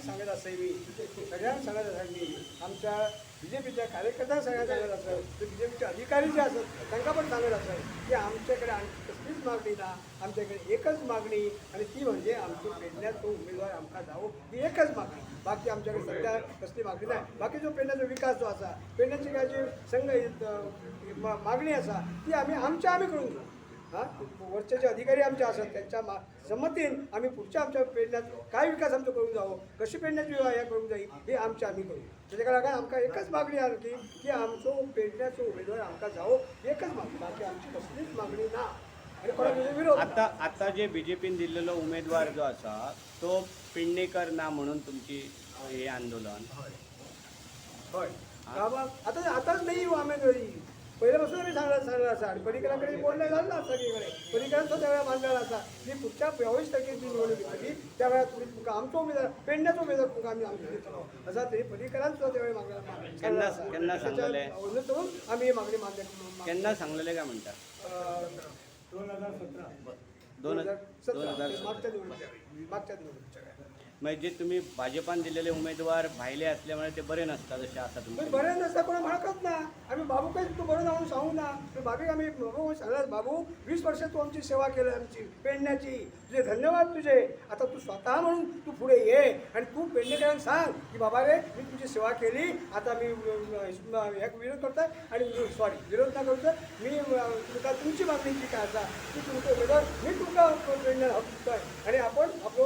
सांगत आसाय मी, सगळ्यांक सांगत आसा मी, आमच्या बीजेपीच्या कार्यकर्त्यांक सगळ्यांक सांगत आसा, ते बीजेपीचे अधिकारी जे आसत तांकां पण सांगत आसा की आमचे कडेन आनी कसलीच मागणी ना. आमचे कडेन एकच मागणी आनी ती म्हणजे आमची पेडण्याचो उमेदवार आमकां जावो, ही एकच मागणी. बाकी आमच्याकडे सध्या कसली मागणी नाही. बाकी जो पेडण्याचो विकास जो आसा, पेडण्याची काय जी संघ मागणी आसा ती आमी आमच्या आमी करून घेऊ. हां, वरचे जे अधिकारी आमचे आसात त्यांच्या संमतीन आम्ही पुढच्या आमच्या पेडण्यात काय विकास आमचो करूंक जावो, कशी पेडण्याची हे करूंक जाय, ही आमची आमी करू. तेच्या लागून आमकां एकच मागणी आहा की की आमचो पेडण्याचो उमेदवार आमकां जावो, एकच मागणी. बाकी आमची कसलीच मागणी ना आनी कोणाक विरोध ना. आता आता जे बीजेपीन दिल्लेलो उमेदवार जो आसा तो पेडणेकर ना म्हणून तुमची हे आंदोलन. हय बाबा, आतां आतांच नाही उमेदवारी, पहिल्यापासून आमी सांगला सांगलें आसा आनी पर्रीकरा कडेन बोलणें जाल्लें आसा सगळे कडेन. पर्रीकरान तो त्या वेळार मानलेलो आसा की पुढच्या 22 तारखेर जी निवडणूक येतली त्या वेळार तुमी तुमकां आमचो उमेदवार, पेडण्याचो उमेदवार तुमकां आमी आमचो दितलो आसा. तरी पर्रीकरान सुद्दां त्या वेळार मागलें. केन्ना केन्ना सांगलेलें? करून आमी ही मागणी मान्य. केन्ना सांगलेले काय म्हणटा? 2017. दोन हजार 2017, मागच्या निवडणुकीच्या वेळी, मागच्या निवडणुकीच्या वेळार. म्हणजे तुम्ही भाजपान दिलेले उमेदवार भायले असल्यामुळे ते बरे नसतात अशें आसा पण तुमचें? बरें नासता कोणा म्हणकच ना. आमी बाबूकय तूं बरो ना म्हणून सांगू ना, पण बाबीक आमी बाबू सांगलां, बाबू 20 वर्षां तूं आमची सेवा केली, आमची पेडण्याची, तुझे धन्यवाद तुझे. आता तू स्वतः म्हणून तू पुढे ये आणि तू पेडणेकरांक सांग की बाबा रे, मी तुमची सेवा केली, आता मी ह्याक विरोध करता आणि सॉरी, विरोध ना करता मी तुमकां तुमची मागणी जी काय आसा ती तुमकां उमेदवार मी तुमकां पेडण्यार हक दिताय आणि आपण आपलो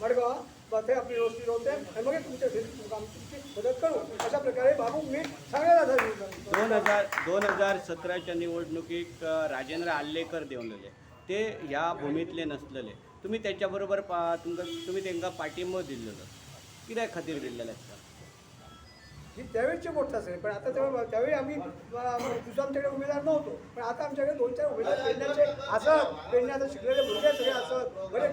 मडगांव थंय आपली व्यवस्थित होते आणि मागीर तुमच्या थंय तुमकां आमी तुमची मदत करू, अशा प्रकारे बाबूक मी सांगलें आसा. 2017च्या निवडणुकीक राजेंद्र आर्लेकर देंवलेले, ते ह्या भुमींतले नसलेले. तुमी त्याच्या बरोबर तुमकां तुमी तांकां पाठिंबो दिल्लेलो, कित्या खातीर दिल्लेलो आसता? ही त्यावेळची गोष्ट असेल, पण आता तेव्हा त्यावेळी आम्ही दुसरा आमच्याकडे उमेदवार नव्हतो, पण आता आमच्याकडे दोन चार उमेदवार पेडण्याचे असत. पेडण्या आता शिकलेले भुरगे सगळे असत, बरे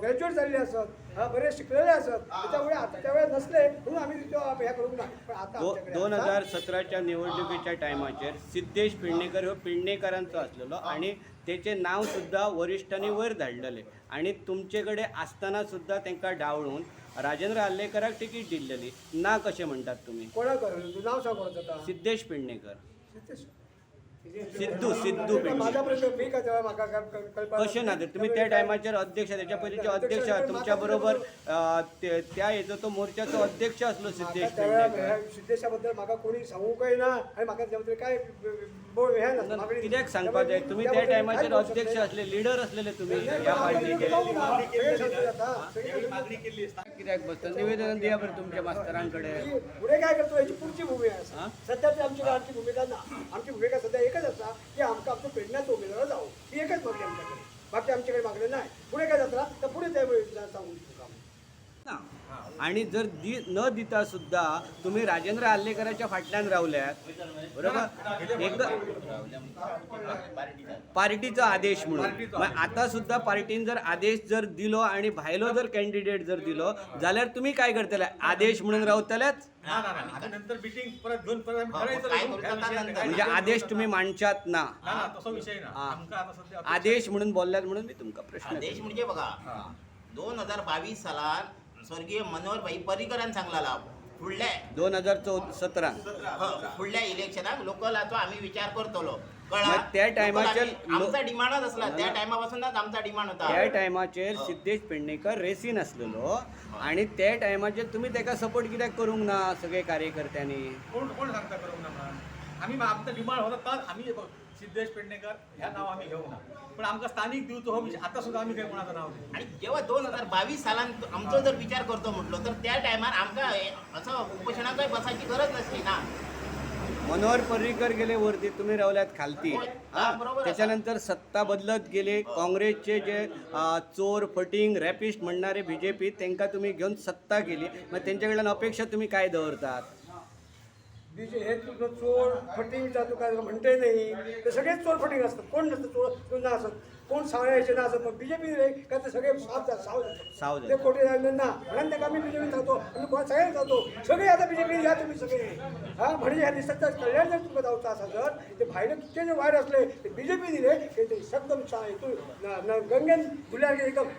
ग्रॅज्युएट झालेले असत, हा, बरे शिकलेले असत. त्याच्यामुळे आता त्यावेळेस नसले म्हणून आम्ही तिथं ह्या करूंक ना, पण आता आमच्याकडे दोन आसा. 2017च्या निवडणुकीच्या टायमाचेर सिद्धेश पेडणेकर हो पेडणेकरांचो आसलेलो आणि तेचें नांव सुद्दां वरिश्ठांनी वयर धाडलेलें आणि तुमचे कडेन आसतना सुद्दां तांकां डावळून राजेंद्र आर्लेकराक तिकीट दिल्लेली ना, कशें म्हणटात तुमी? कोणाक? नाव सांग कोणाचं आता. सिद्धेश पेडणेकर. सिद्धेश. सिद्धू सिद्धू माझा पेडणेकर. प्रश्न मी काय तेव्हा म्हाका काय कल्पना. कशें ना तर तुमी त्या टायमाचेर अध्यक्ष, त्याच्या पयलींचे अध्यक्ष तुमच्या बरोबर त्या हेजो तो मोर्चाचो अध्यक्ष आसलो सिद्धेश म्हाका त्यावेळा पेडणेकर. सिद्धेशाबद्दल म्हाका कोणी सांगूकय ना आणि म्हाका त्याबद्दल काय हे ना मागणी. कित्याक सांगपाक जाय? तुमी त्या टायमाचेर अध्यक्ष असले, लिडर असलेले तुमी ह्या पार्टीचे. कित्याक बसता? निवेदन दिया बरं तुमच्या मास्तरांकडे. पुढे काय करतो याची पुढची भूमिका आसा. हा? सध्या ती आमची आमची भूमिका ना. आमची भूमिका सध्या एकच आसा की आमकां आमचो पेडण्याचो उमेदवार जावो, ही एकच मागणी आमच्याकडे. बाकी आमच्याकडे मागणी नाही. पुढे काय जातला तर पुढे त्या वेळी सांगू तुमकां. ना. आणि जर दी न दिता सुद्धा तुम्ही राजेंद्र आर्लेकराच्या फाटल्यान रावल्यात, बरोबर? एकदा पार्टीचो आदेश म्हणून मग आता सुद्धा पार्टीन जर आदेश जर दिलो आणि भायलो जर कॅन्डिडेट जर दिलो जाल्यार तुम्ही काय करतले? आदेश म्हणून रावतलेच? ना ना ना, आता नंतर मिटिंग परत घेऊन परत आम्ही हा, ठरायचं काय ह्या करूचा विषयावर नंतर. काय म्हणजे आदेश तुम्ही मांडच्यात ना? ना ना, तसो विषय ना. हा. आमकां आता सध्या आदेश म्हणून बोलल्यात म्हणून मी तुमका प्रश्न आदेश केलो. म्हणजे बघा, 2022 सालान स्वर्गीय मनोहरभाई पर्रीकरान सांगलेला फुडल्या 2017. फुडल्या इलेक्शनाक लोकलाचो आमी विचार करतलो. कळ्ळा? मग त्या टायमाचेर आमचा डिमांडच असला, त्या टायमा पासूनच आमचा डिमांड होता. त्या टायमाचेर सिद्धेश पेडणेकर रेसीन आसलेलो आणि त्या टायमाचेर तुम्ही ताका सपोर्ट कित्याक करूंक ना सगळे कार्यकर्त्यांनी? कोण कोण सांगता करूंक ना म्हणून? आम्ही आमचा डिमांड होता तर आम्ही बघ, सिद्धेश पेडणेकर ह्या नाव आम्ही घेऊ ना, पण आमकां स्थानिक दिवचो हो विषय. आता सुद्धा आम्ही काही कोणाचं नाव घेऊ आणि जेव्हा 2022 सालान आमचो जर विचार करतो म्हटलो तर त्या टायमार आमकां असो उपोशणाकय बसाची गरज नसली ना. मनोहर पर्रीकर गेले वरती, तुम्ही रावल्यात खालती. होय, हा, बरोबर आसा. त्याच्यानंतर सत्ता बदलत गेले. काँग्रेसचे जे चोर फटींग रॅपिस्ट म्हणणारे बीजेपी, तांकां तुम्ही घेवन सत्ता केली. मग तेंच्या कडल्यान अपेक्षा तुम्ही काय दवरतात? बीजे हे तुझं चोर फटिंग जातो काय म्हणते नाही, ते सगळेच चोर फटिंग असतात. कोण नसतं चोर, कोण ना असत, कोण सांगायचे ना असत. मग बीजेपी रे का ते सगळे साफ साव साव जातात. ते जातात. खोटे राहिले ना म्हणून ते आम्ही बीजेपी जातो, आम्ही कोणा सगळ्यांना जातो. सगळे आता बीजेपी घ्या तुम्ही सगळे. हा, म्हणजे ह्या दिसाचा कल्याण जर तुमकां जावचा आसा जर ते भायले कितके जे वायट असले ते बीजेपी दिले ते एकदम हितून गंगेन धुल्यार एकदम.